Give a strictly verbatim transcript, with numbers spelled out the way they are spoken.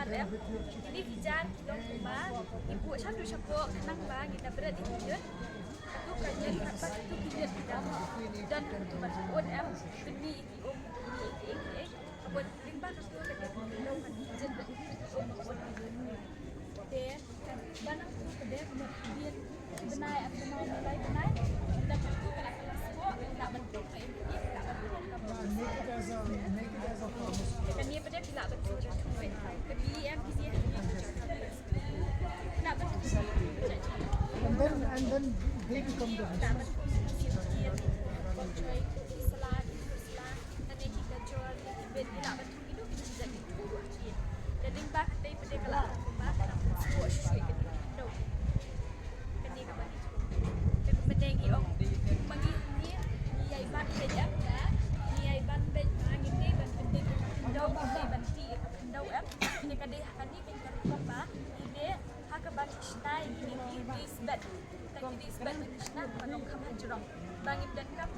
Em, kine ki jar ki long kumba ngi buh shapoh shapoh khnang ba ngin da bret ïa ki ïit. Katu ka ïit, katu ki ïit ki dang don, katu ban ut em, pynmih ïa ki um, pynmih ïa ki um, ïa ki um. Ka bun lyngba katu ka dei ka long ka ïit, ka um ka bun. Te ban nang tu ka dei ka mut ka ïit. Bnai, ar bnai, lai bnai. Da katu ka la ka la sboh, la ban tu ka im, la ban tu ka. Make it as a, make it as a promise. Kane pat de phi lah ban shu And then, and then they become the business. Kane ka ba ngi ong, ma ngi, ngi, ngi ïai ban beit em, ngi ïai ban beit, ma ngi dei ban pyndep ïa ka khyndew, ngi dei ban tih ïa ka khyndew em. Kane ka dei ha kane ka rukom ba ngi dei ha kaba ngi shna ïa kine ki dei sbet. Tang ki dei sbet ngi shna ba long kham hajrong. Ba ngim donkam